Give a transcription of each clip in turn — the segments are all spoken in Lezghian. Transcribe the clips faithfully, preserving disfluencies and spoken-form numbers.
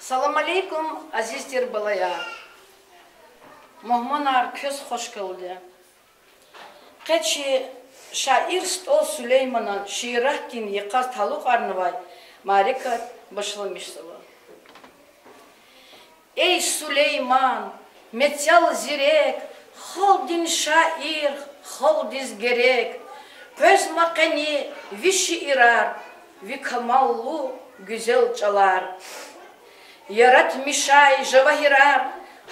Салам алейкум, азиз тир балаяр! Мугьманар, квез хвашкалди. Къе чи шаир СтӀал Сулейманан шииратдин йикъаз талукьарнавай мярекат башламишзава. Эй Сулейман, мецел зирек, халкьдин шаир, халкьдиз герек, къвезма къени ви шиирар, ви камаллу гуьзел чӀалар. Яратмишай жавагьирар,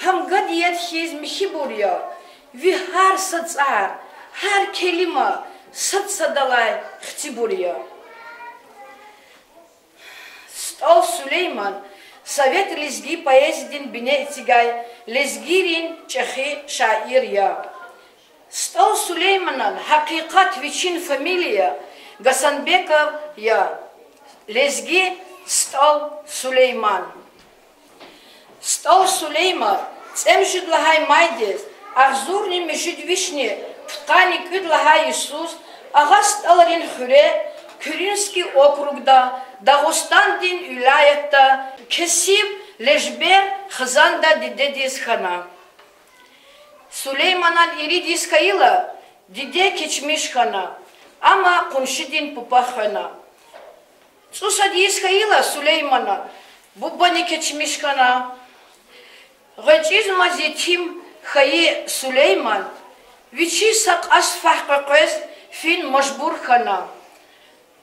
гьамга дият хьиз михьибур я, ви гьар са цӀар, гьар келима сад-садалай хцибур я. СтӀал Сулейман совет лезги поэзиядин бине эцигай лезгийрин чӀехи шаир я. СтӀал Сулейманан гьакъикъат вичин фамилия Гасанбеков я, лезги СтӀал Сулейман. СтӀал Сулейман цӀемуьжуьд лагьай майдиз агъзурни муьжуьд вишни пудкъанни кӀуьд лагьай йисуз Агъа СтӀалрин хуьре, Куьринский округда, Дагъустандин вилаятда, кесиб Лежбер хизанда дидедиз хьана. Сулейманан ирид йис хьайила, диде кечмиш хьана, амма къуншидин папа хвена. ЦӀусад йис хьайила Сулейманан бубани кечмиш хьана. ГъвечӀизмаз етим хьайи Сулейман вичиз са кьас фагь къекъвез фин мажбур хьана.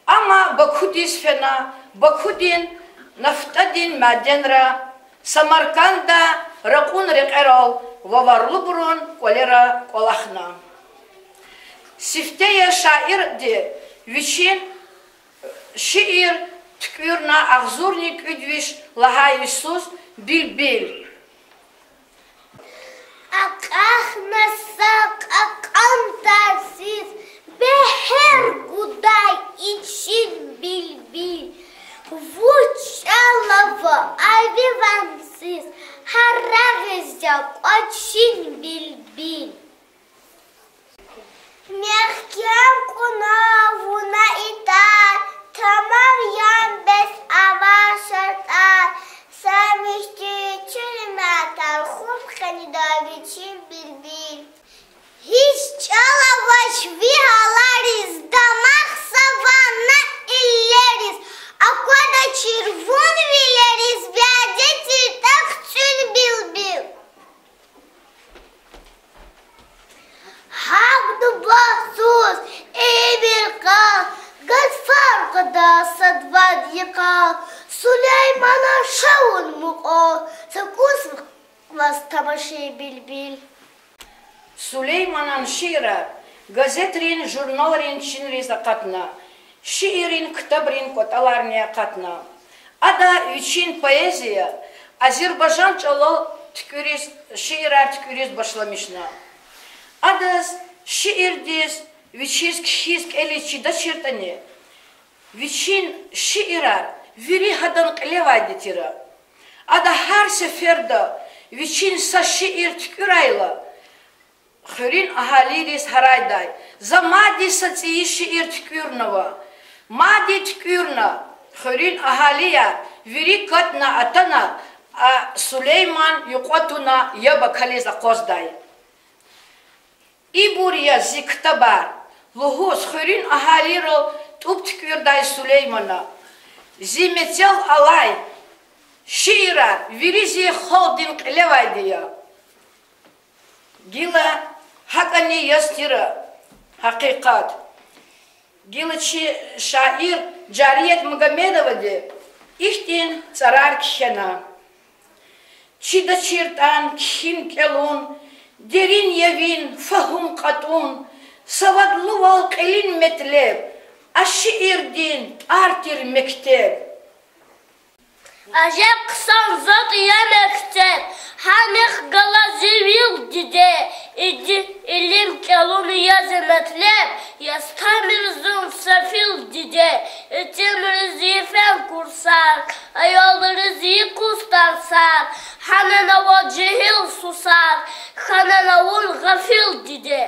Амма Бакудиз фена, Бакудин нафтӀадин мяденра, Самарканда ракьун рекьерал ва варлубурун кӀвалера кӀвалахна. Сифте я шаирди вичин шиир туькӀуьрна агъзурни кӀуьд виш лагьай йисуз Билбил. Акьахна са кьакьан тарсиз, бегьер гудай ичин Билбил. Вуч чӀал ава а ви ванциз, гьарагъиз я кӀвачин Билбил. Мягькем кьуна вуна итар, тамам ян бес авай шартӀар, са мишти чилиматар хупӀ къени дай вичин Билбил. Гьич чӀал авач ви гьалариз, дамахзава на иллериз, аквада чирвуьн вилериз, вядетиртӀа хцӀуьн Билбил. Гьахъ дубасуз ибур къал, гатфар къвада сад-вад йикъал, Сулеймана ша вун мукьвал, са кӀус ваз тамашин Билбил. Сулейманан шиирар газетрин, журналрин чинриз акъатна, шииррин ктабрин кӀватӀаларни акъатна. Ада вичин поэзия азербайжан чӀалал туькӀуьриз, шиирар туькӀуьриз башламишна. Адаз шиирдиз вичиз кхьиз-кӀелиз чидачиртӀани, вичин шиирар вири гьадан кьилевайди тира. Ада гьар сеферда вичин са шиир туькӀуьрайла, хуьруьн агьалийриз гьарайдай: за мад са цӀийи шиир туькӀуьрнава. Мад туькӀуьрна, хуьруьн агьалияр вири катна атана, а Сулейман юкьва туна яб акализ акъваздай. Ибур я зи ктабар лугьуз, хуьруьн агьалийрал тӀуб туькӀуьрдай Сулеймана зи мецел алай шиирар вири зи халкьдин кьилевайди я. Гила гьакӀани яз тира гьакъикъат. Гила чи шаир Жарият Магомедовади ихьтин цӀарар кхьена: чидачиртӀан кхьин-кӀелун, дерин я вин фагьум кьатӀун, савадлувал кьилин метлеб, а шиирдин тӀвар тир мектеб. Ажеб хъсан затӀ я мектеб, гьанихъ гала зи вил, диде, иди илим кӀелун я зи метлеб, яз тамир зун са фил, диде, итимриз йифен курсар, аялриз йикъуз тарсар, хьанана ваз жегьил-сусар, хьанана вун гъафил, диде.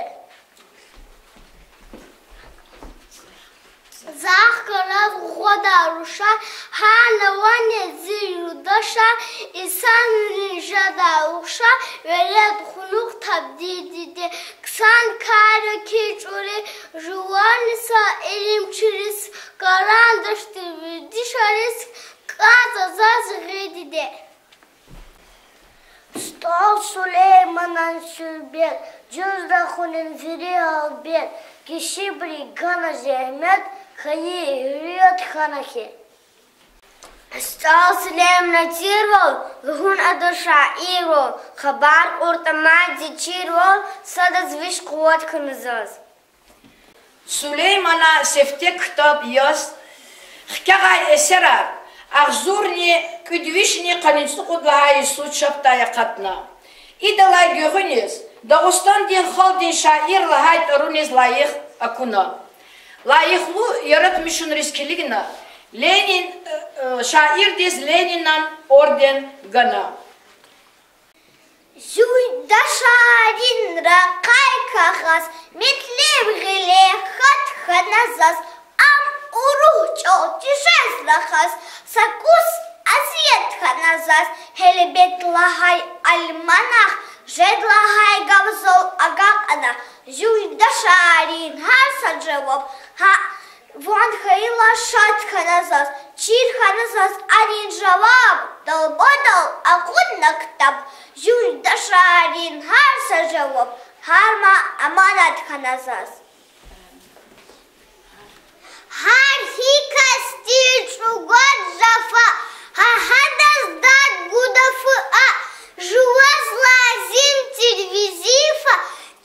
Захъ галаз гъвадай рушар, гьар навани зи юлдашар, инсанрин жедай ухшар, велед хьунухъ табдил диде. Хъсан кар я кичӀуриз, жуванни са илимчийриз, карандашдин вердишариз кӀанзава заз гъиди диде. СтӀал Сулейманан суьгьбет, жуз рахунин вири гьалбет, гишибуру гана зегьмет, хайи гьуьррият хьана хьи. СтӀал Сулеймана чирвал, лугьун ада шаирвал, хабар кьур тамай зи чирвал, садаз виш къуват хьана заз. Сулеймана сифте ктаб яз, хкягъай эсерар агъзурни кӀуьд вишни къанни цӀукьуд лагьай йисуз чапдай акъатна. Идалай гуьгъуьниз Дагъустандин халкьдин шаир лагьай тӀваруниз лайих акуна. Лайихлу яратмишунриз килигна, Ленин, э, э, шаирдиз Ленинан орден гана. Жуйдашарин ракъай кагъаз, метлеб гъиле хат хьана заз, ам урус чӀал чир жез рахаз, са кӀус азият хьана заз, гьелбет, лагьай альманах, жеда лагьай гаф зал агакьна. Жуйдашарин гьар са жаваб, гьа ван хьайила шад хьана заз, чир хьана заз арин жаваб, далбадал акъудна ктаб. Жуйдашарин гьар са жаваб, гьар ма аманат хьана заз. Гьар гьи касди чӀугваз жафа, гьа гьадаз дад гуда фу а, жуваз лазим тир везифа,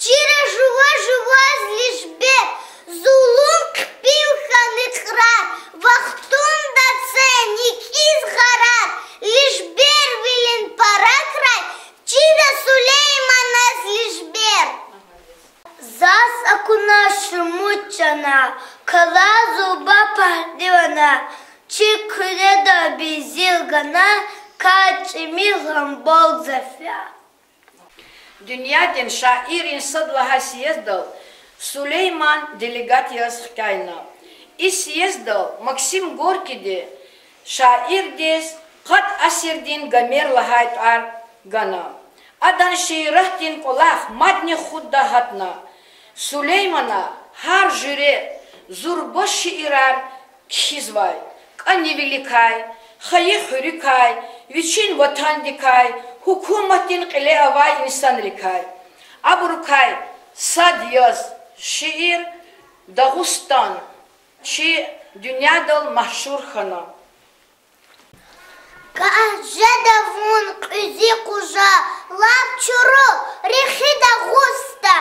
чира жува жуваз лежбер, зулун хъипил хьана икьрар, вахтунда це никӀиз гъарар, лежбервилин пара край, чира Сулейманаз лежбер. Заз акуна шумуд чана, калай зурба пагьливана, чи Куьреда безил гана, кар чӀими ламбал зафар. Дуьньядин шаиррин сад лагьай съездал Сулейман делегат яз хкяйна. И съездал Максим Горькийди шаирдиз Къад асирдин Гомер лагьай тӀвар гана. Адан шииратдин кӀвалах мадни хуьда гьатна. Сулеймана гьар жуьре зурба шиирар кхьизвай: кӀанивиликай, хайи хуьруькай, вичин ватандикай, гьукуматдин кьиле авай инсанрикай. Абурукай сад яз шиир Дагъустан чи дуьньядал машгьур хьана. Гагь жеда вун кьуьзуь къужа, лап чуру рехи Дагъуста,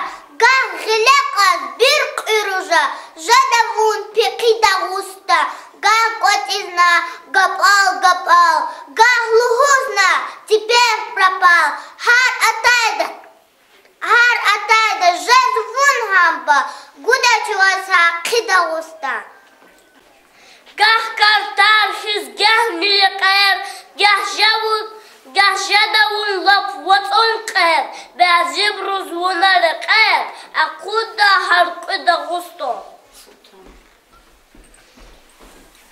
гагь гъиле кьаз буьркьуь ружа, жеда вун пехъи Дагъуста, гагь кӀватӀизна гапӀал-гапӀал, гагь лугьузна: теперь пропал. Гьар атайда, гьар атайда жез вун гьамба, гудач ваз гьахъи Дагъуста. Гагь картар хьиз, гагь миликъер, гагь жавуз, гагь жеда вун лап вацӀун кьер, бязибуруз вуна рекьер, акъудда гьар кьуьд Дагъустан.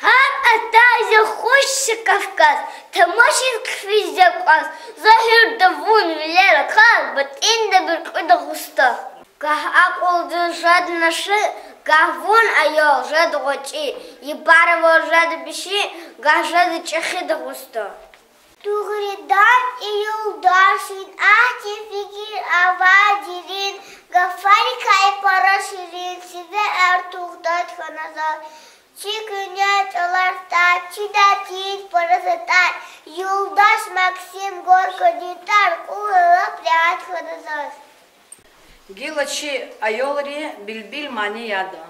Гьар атайда хуш я Кавказ, тамашиз хъфиз я кӀваз, за гьуьрда вун вилер акъваз, батӀинда буьркьуь Дагъустан. Гагь акьулдиз жеда наши, гагь вун аял жеда гъвечӀи, йибар авай жеда биши, гагь жеда чӀехи Дагъустан. Тугъридан и юлдашрин ахьтин фикир авай дерин, гафарикай пара ширин, сиве артух дад хьана заз. Чи куьне чӀалар тӀвар, чидай тийир параза тӀвар, юлдаш Максим Горькийдин тӀвар кьуна лап регьят хьана заз. Гила чи аялри билбил мани яда.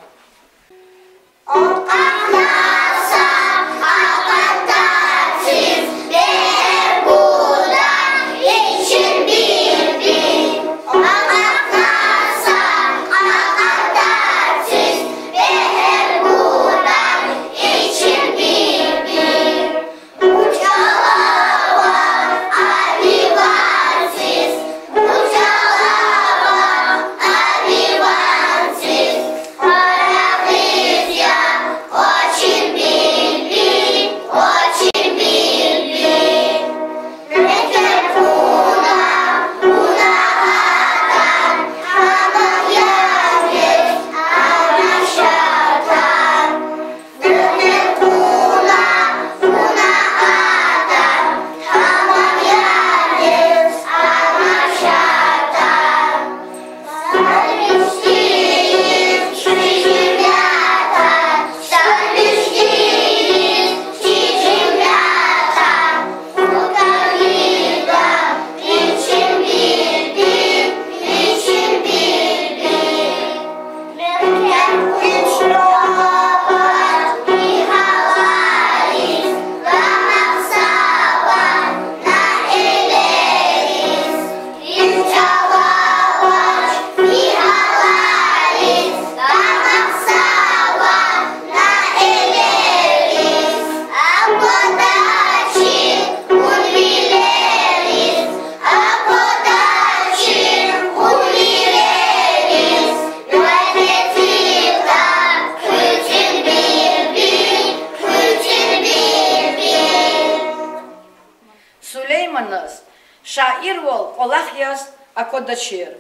аквадачир.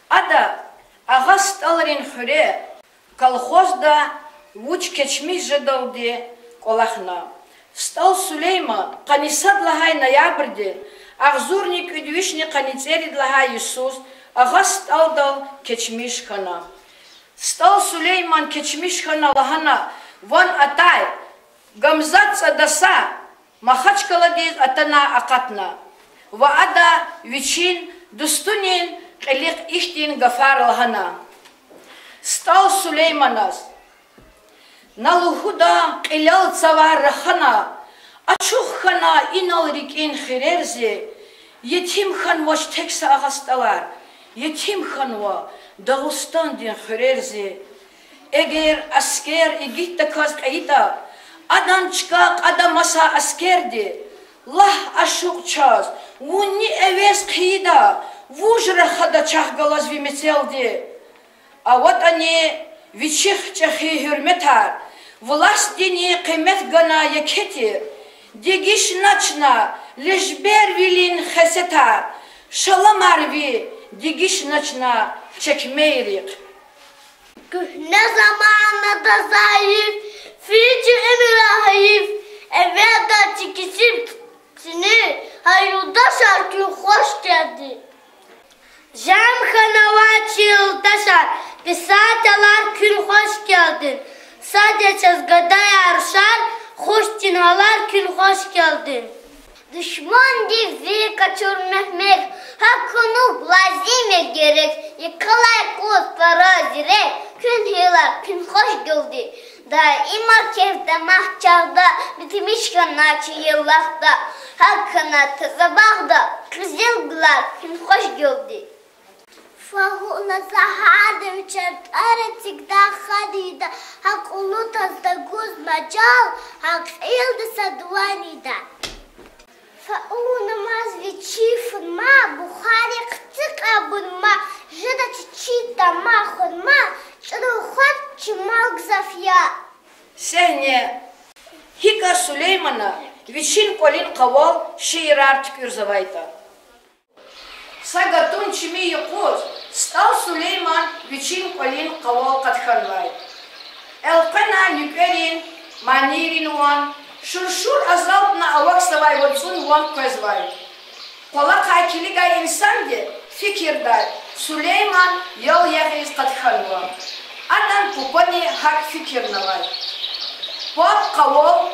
Ада Агъа СтӀалрин хуьре колхозда вуч кечмиш жедалди кӀвалахна. СтӀал Сулейман къанни сад лагьай ноябрдин агъзурни кӀуьд вишни къанни цӀерид лагьай йисуз Агъа СтӀалдал кечмиш хьана. СтӀал Сулейман кечмиш хьана лагьана ван атай Гамзат цӀадаса Махачкъаладиз атана акъатна ва ада вичин дустунин кьилихъ ихьтин гафар лагьана: СтӀал Сулейманаз, на лугьуда, кьилел цавар рахана, ачух хьана инал рикӀин хирерзи, етим хьанвач тек са Агъа СтӀалар, етим хьанва Дагъустандин хуьрерзи. Эгер аскер игитдаказ кьейитӀа, адан чка кьада маса аскерди, лагь, ашукь чаз, вунни эвез хъийида, вуж рахада чахъ галаз ви мецелди? АватӀани вичихъ чӀехи гьуьрметар, властдини къимет гана еке тир, дегишна чна лежбервилин хесетар, шаламар ви дегишна чна чекмейрихъ. Куьгьне заманада зайиф, фи чи уьмуьрар гьайиф, эвелда чи кесиб тир, гьа юлдашар, куьн хуш гелди. Жем хьанва чи юлдашар, писателар, куьн хуш гелди. Сад я чаз гадаяр, рушар, хуш тир гьалар, куьн хуш гелди. Душмандив зи къачур мехмер, гьакӀ хьунухь лазим я герек, йикъалай къуз пара зирек, куьн гьилар, куьн хуш гелди. Даима кеф дамах чагъда, битмиш хьана чи йилахда, гьакӀ хьана таза багъда, къизилгулар, куьн хуш гелди. Фагьула загьарда вичел тӀвар эцигда, хадида, гьа кьулухъ таз тагуз мажал, гьа кьилди са дуьа ийида. Фагьула намаз вичи фунма, Бухари хъуьтӀуьз кьабулма, жедач чи тама хунма, чӀуру хват чи мал гзаф я. Сегьне. ГьикӀ Сулеймана вичин кӀвалин къавал шиирар туькӀуьрзавайтӀа. Са гатун чими юкъуз СтӀал Сулейман вичин кӀвалин къавал къатканвай. Элкъвена нуькӀверин манийрин ван, шуршур азалтна авахьзавай вацӀун ван къвезвай. КӀвалахай килигай инсанди фикирдай Сулейман ял ягъиз къатканва. Адан папани гьакӀ фикирнавай. Паб къавал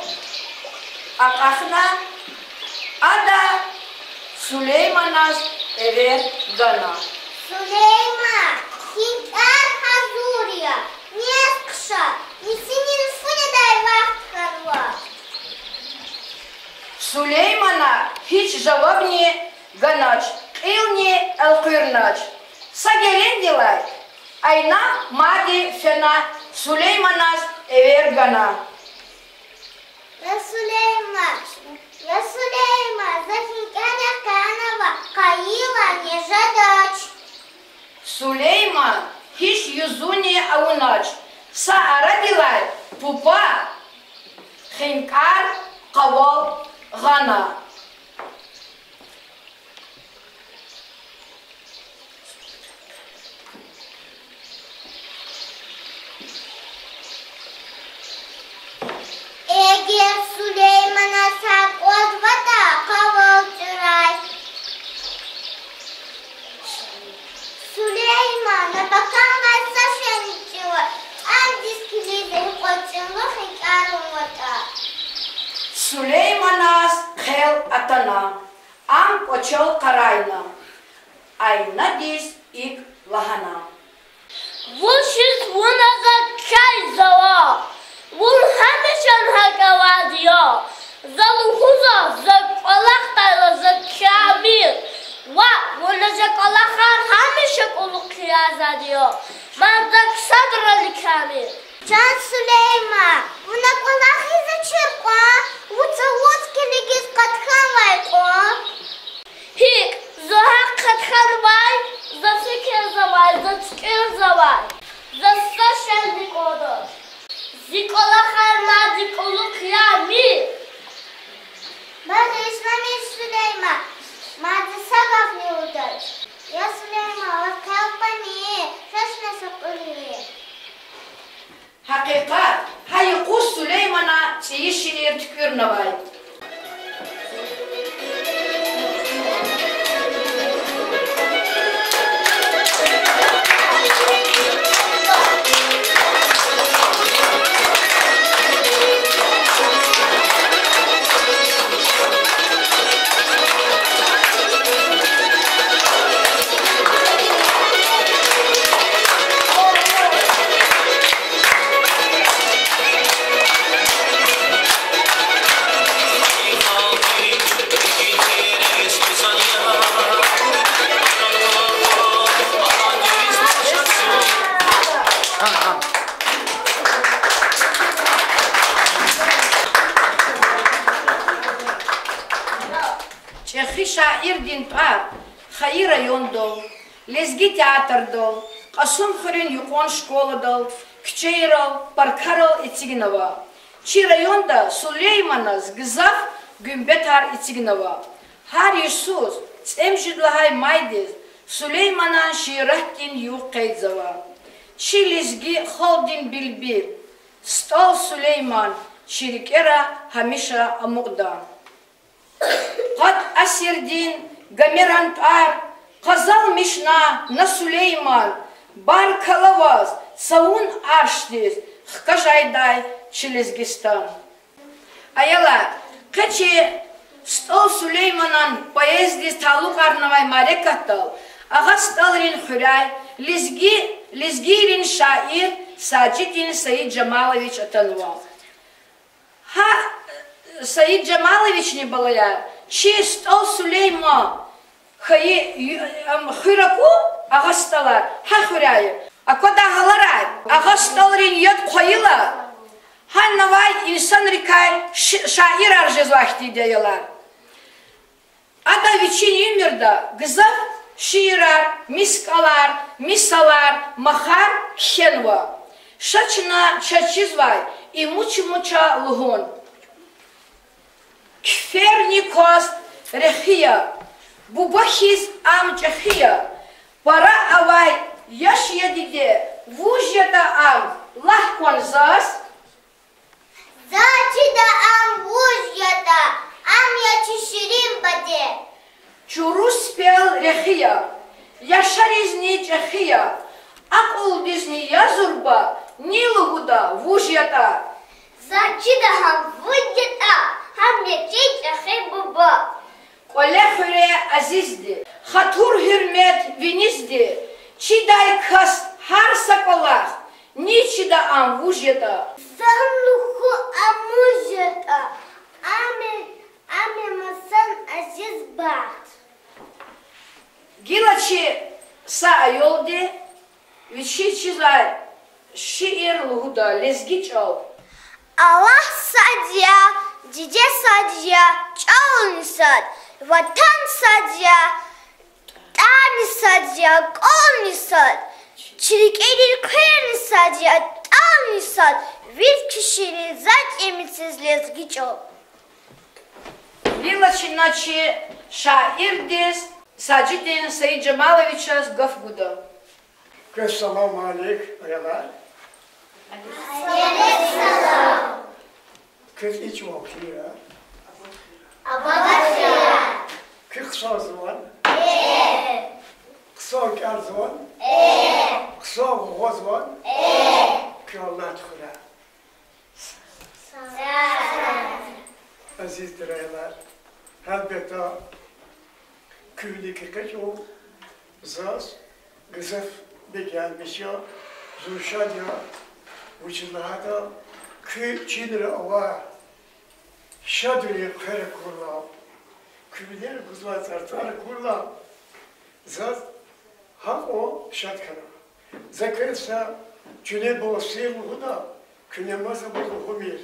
акьахна, ада Сулейманаз эвер гана. Сулейман, хинкӀар гьазур я, нез хъша, нисинин фу недай вахт хьанва. Сулеймана гьич жавабни ганач, кьилни элкъуьрнач. Са герендилай Айна мади фена Сулейманаз эвер гана. Я Сулейман, я Сулейман, за хинкӀар экъянава, къайила нез жедач. Сулейман гьич юзуни авунач. Са арадилай пупа хинкӀар къавал гъана. Эгер Сулейманаз аквазватӀа къавал тӀуьрай. Сулейман, на пакамай са шейни чӀила, ам диз килигзава, кьве чӀиллу хинкӀар авунватӀа. Сулейманаз хъел атана, ам кӀвачел къарагъна, Айнадиз икӀ лагьана: Вучиз вуна за чайзава? Вун гьамиша гьакӀ авайди я. За лугьузва, за кӀвалахдайла за камил. Ваъ, вуна за кӀвалахар гьамиша кьулухъ язавайди я. Мад зак садрани камил. Чан Сулейман, вуна кӀвалах ийизвачир кьван, вуч аваз килигиз къатканвай кьван? ГьикӀ, за гьакӀ къатканвай, за фикирзавай, за туькӀуьрзавай, за са шейни кӀандач. Зи кӀвалахар мад зи кьулухъ я мир. Багъишламиш, Сулейман, мад зи са гафни лугьудач. Я И шиир туькӀуьрнавай. ЧӀехи шаирдин тӀвар хайи райондал, лезги театрдал, Кьасумхуьруьн юкьван школадал, куьчейрал, паркарал эцигнава. Чи районда Сулейманаз гзаф гуьмбетар эцигнава. Гьар йисуз цӀемуьжуьд лагьай майдиз Сулейманан шииратдин югъ къейдзава. Чи лезги халкьдин билбил, СтӀал Сулейман чи рикӀера гьамиша амукьда. Къад асирдин Гомеран тӀвар къазалмишна на Сулейман, баркалла ваз цавун аршдиз хкажайдай чи Лезгистан. Аялар, къе чи СтӀал Сулейманан поэзиядиз талукьарнавай мярекатдал Агъа СтӀалрин хуьряй, лезги, лезгийрин шаир Сажидин Саиджамалович атанва. Гьа, Саиджамаловични, балаяр, чи СтӀал Сулейман хьайи ю-, ам, хуьр аку, Агъа СтӀалар, гьа хуьряй я. Аквадай гьаларай, Агъа СтӀалрин яд хъвайила, гьанавай инсанрикай ши-, шаирар жезвай хьтинди я, аялар. Ада вичин уьмуьрда гзаф шиирар, мискӀалар, мисалар, махар кхьенва. Ша чна чаз чизвай и муч-муч я лугьун. Киферни кваз рехи я, буба хьиз ам чӀехи я, пара авай яш я, диде, вуж ятӀа ам, лагь кван заз. Заз чида ам вуж ятӀа, ам я чи ширин баде. Чуру сипел рехи я, яшаризни чӀехи я, акьулдизни я зурба, ни лугьуда вуж ятӀа. Заз чида гьам вуж ятӀа, гьам я чи чӀехи буба. КӀвале хуьре азизди, хатур-гьуьрмет винизди, чидай кас гьар са кӀвалах, ни чида ам вуж ятӀа. Заз лугьу ам вуж ятӀа, ам я, ам я масан азиз бахт. Гила чи са аялди вичиз чизвай шиир лугьуда лезги чӀал. Аллагь сад я, диде сад я, чӀални сад, ватан сад я, тӀварни сад я, кӀвални сад, чи рикӀерин хъверни сад я, тӀални сад, вири чи ширин, за тӀимил циз лезги чӀал. Гила чна чи шаирдиз Сажидин Саиджамаловичаз гаф гуда. Квез салам алейк, аялар. Квез ичӀвал хийир я? Куь хъсан зун? Хъсан кӀелзаван? Хъсан гъугъузван? Куь Аллагьди хуьрай. Азиз тир аялар, гьелбетда, куь вилик экъечӀун заз гзаф бегенмиш я, зун шад я, вучиз лагьайтӀа куь чинра авай шадвилин хъвер акурла, куь вилер гузвай цӀарцӀар акурла, заз гьакьван шад хьана. За квез са чуьне балсир лугьуда, куьне маса лугьумир.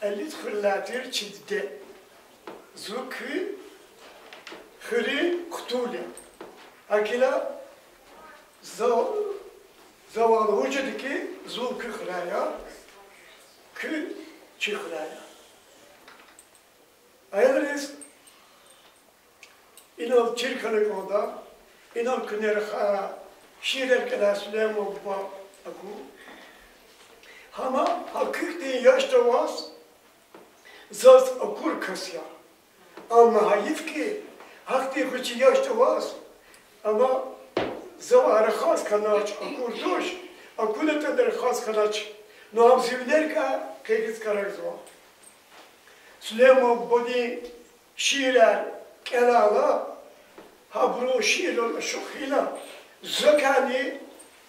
Элис хуьрелай тир чи диде. Зун куь хуьруьн хтул я. ГьакӀ хьайила, за, за ваз лугьуз жеда хьи, зун куь хуьряй я, куьн чи хуьряй я. Аялриз инал чир хьана кӀанда, инал куьне рахай шиирар кӀелай Сулейман буба аку. Амма гьакъикъдин яшда аваз заз акур кас я. Амма гьайиф хьи, гьахьтин гъвечӀи яшда аваз, амма завай рахаз хьанач, акур туш, акунатӀани рахаз хьанач. Ну, ам зи вилерикай къекъиз карагзава. Сулейман бубадин шиирар кӀелайла, гьабурун шииррал ашукь хьайила, закайни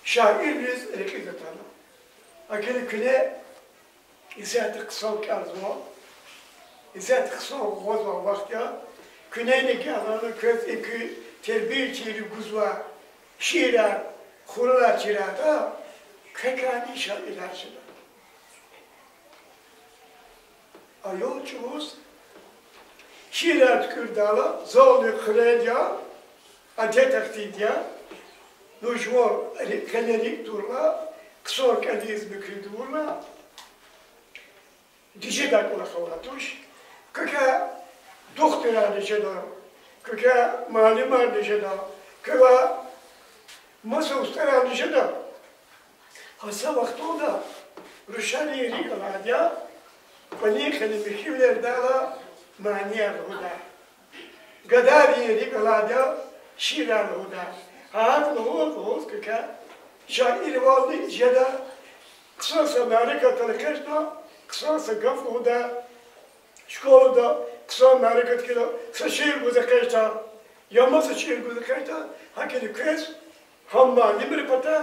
шаирриз рекьиз атана. ГьакӀни куьне исятда хъсан кӀелзава, исятда хъсан гъвазвай вахт я. Куьне гьикӀ лагьайтӀа, квез и куь тербиячийри гузвай шиирар хуралай чирайтӀа, квекайни шаирар жеда. Аял чӀавуз шиирар туькӀуьрдайла, зални хъуьрел я, адет ахьтинди я, ну, жуван ри-, къене рикӀ турла, хъсан кӀелиз муькуьд тавурла, дишегьлидакӀ кӀвалах авай туш. Квекай духтурарни жеда, квекай муаллимарни жеда, квевай маса устӀарарни жеда. Гьа са вахтунда рушарин рикӀ алайди я, кӀвалин къене михьивилердайла манияр лугьудай. Гадайрин рикӀ алайди я, шиирар лугьудай. Гьакӏ лугьуз-лугьуз квекай шаирвални жеда, хъсан са мярекатдал экъечӀна, хъсан са гаф лугьуда, школада хъсан мярекат хьайила, са шиир гуз экъечӀда, я маса шиир гуз экъечӀда, гьакӀни квез гьам муаллимрин патай,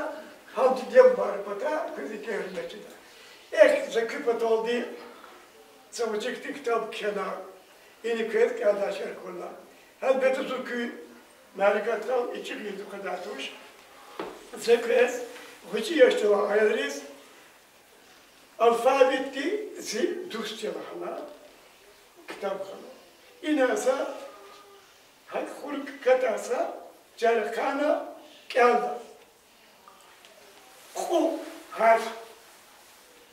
гьам диде-бубайрин патай квез еке гьуьрмет жеда. Эхь, за куь паталди са вичик хьтин ктаб кхьена, ина квез кӀелдай шей акуна. Гьелбетда, зун куь мярекатдал ичӀи гъизу къведай туш. За квез, гъвечӀи яшдавай аялриз, алфавитдин зи дуст я лагьана ктаб гъана. Ина за гьакӀ хур катӀа са чара хьана кӀелда. Кьу гьарф.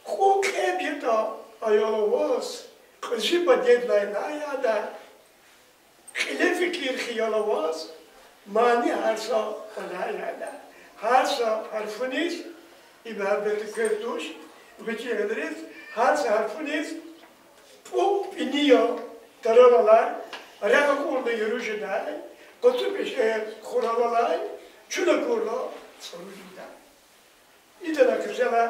Кьу кьеб ятӀа, аял аваз кьуьзуь бадедлай алай яда. Кьиле фикир, хиял аваз мани гьар са кьвалай яда. Гьар са гьарфуниз, им гьелбетда квез туш, гъвечӀи аялриз, гьар са гьарфуниз пӀу пӀини я, тарал алай, рехъ акурла яру жедай, къацу пешер хурал алай, чун акурла цӀуру жедай. Идалай къизила,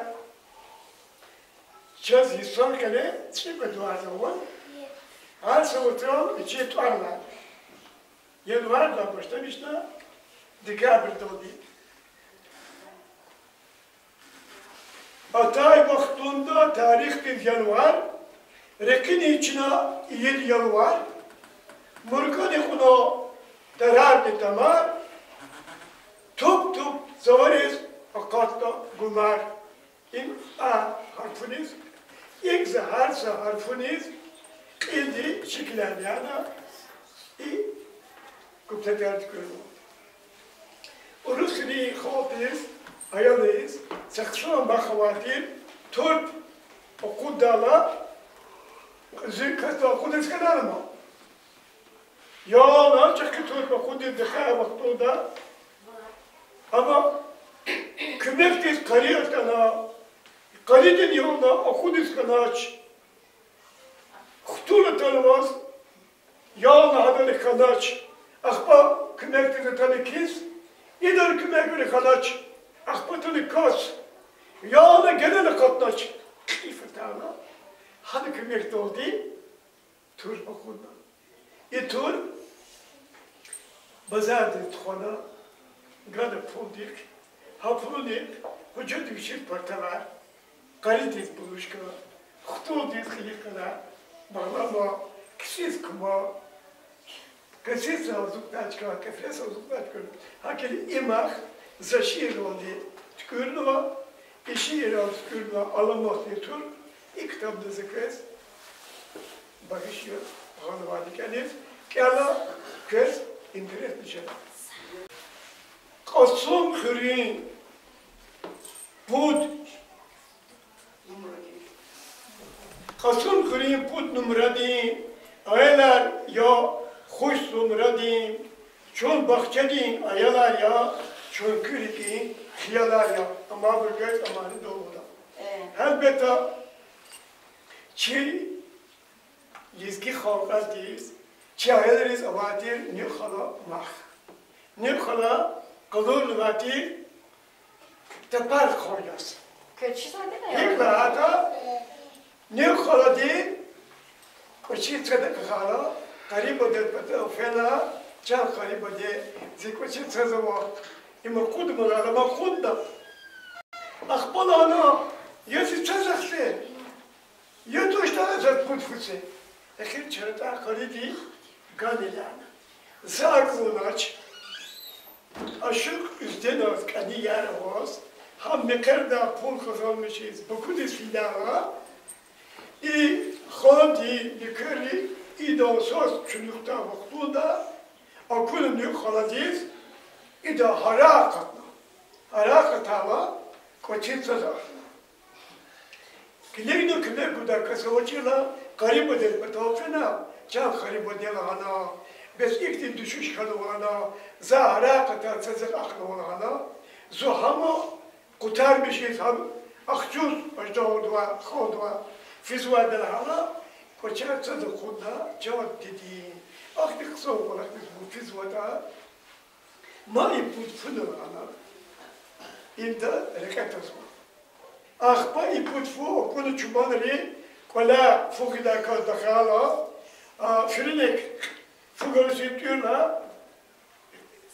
чаз йисан къене цӀикьвед варз ава. Гьар са вацрал вичин тӀвар алай. Январдилай башламишна декабрдалди. Атай вахтунда тарихдиз январ, рекьинин чна ийида ялвар, муркӀани кьуна тарарни тамар, туп-туп цавариз акъатда гумар. Им а гьарфуниз, икӀ за гьар са гьарфуниз кьилди шикилар яна, и куплетар туькӀуьрна. Урусрин халкьдиз, аялриз са хъсан бахт авай тир, турп акъуддайла, зи касдал акъудиз хьанама. Яна чӀехи турп акъудиз тахьай вахтунда, амма куьмекдиз къари атана, къаридин яна акъудиз хьанач. Хтул атанваз, яна гьадани хьанач. Ахпа куьмекдиз атана кис, идани куьмеквиле хьанач. Ахпа атана кас, яна генани акъатнач. Кьиф атана, гьадан куьмекдалди турп акъудна. И турп базардиз тухвана, гана пулдихъ, гьа пулунихъ гьужади вичиз парталар, къаридиз булушка, хтулдиз хиликъала, багълама, кисиз кума, кисиз алзукьдай чка, кефес алзукьдай чка. ГьакӀ хьайила, имах за шиирралди туькӀуьрнава, и шиирралди туькӀуьрнавай аламатдин турп и ктабда за квез багъиш я, гъанвайди кӀелиз, кӀела, квез интересно жеда. Кьасумхуьруьн пуд, Кьасумхуьруьн пуд нумрадин аялар я, хуш зумрадин, чун бахчадин аялар я, чун куь рикӀин хиялар я. Амайбур квез аманидал лугьуда. Гьелбетда, чи лезги халкьдиз, чи аялриз авай тир Нуькӏ хала мах. Нуькӏ хала къалурнавай тир тапар хъван яз. Квез чизвайди я? Гьикӏ лагьайтӏа, Нуькӏ халади кӏвачи цада кьакьайла, къарибадин патав фена, чан къарибаде, зи кӏвачи цазава, им акъудмайла, ам акъудна. Ахпа лагьана, я зи цаз ахъзе, я тушта заз пуд фу це. Эхир чаратӏай къариди гана лагьана. За акӏ авунач. Ашукь Уьзденаз кӏанияр аваз, гьам мехъердай пул къазанмишиз, Бакудиз фидайла, и ханди, нуькерри идан саз чуьнуьхдай вахтунда акуна Нуькӏ халадиз, ида гьарай акъатна. Гьарай акъатайла, кӏвачи цаз ахъна. Килигна куьмек гудай кас авачирла, къарибадин патав фена, чан къарибаде лагьана, бес ихьтин дуьшуьш хьанва лагьана, за гьарай акъатай цаз ахънава лагьана, зун гьам къутармишиз, гьам ахчуз аждагьадивай, халкьдивай физвайди я лагьана, кӏвачи цаз акъудна чан дидедин. Ахьтин хъсан кӏвалахдиз вун физватӏа, мад и пуд фу лагьана, инда рекье тазва. Ахпа и пуд фу акуна чубанри, кӏваляй фу гъидай кас тахьайла, а, фириник фу галаз тӏуьрла,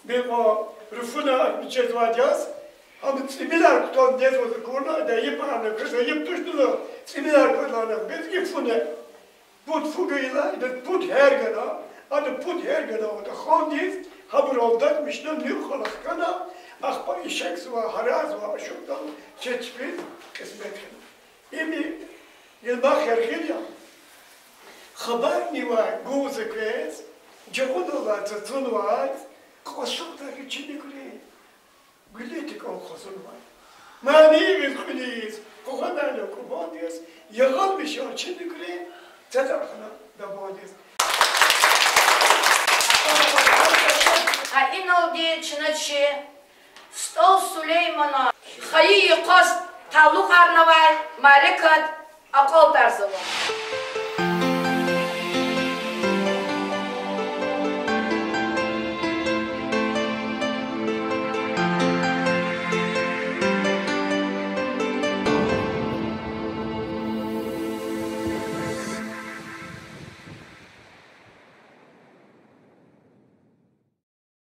мекьва руфуна мичезвайди яз, гьам цӏимилар кутаз незва акурла, ада йиб ана, кас йиб тушдула, цӏимилар кутаз лагьана, бес и фуни пуд фу гайила, ида пуд гьер гана, ада пуд гьер гана, ада хандиз, гьабур алдатмишна, Нуькӏ хала хкана, ахпа ишекзава, гьарайзава, ашукьдал чечпиз кьисмет хьана. Им илмах яргъил я. Хабарнивай гуз за квез, жагъудаллай цацунвай, кьасукьдай чиникри гуьлуьтикӏал хазунвай. Мани виз кьуьлиз къугъвадайла кубандиз, ягъалмишан чиникри цацахна дабандиз. Гьа иналди чна чи СтӀал Сулейманан хайи йикъаз талукьарнавай мярекат акьалтӏарзава.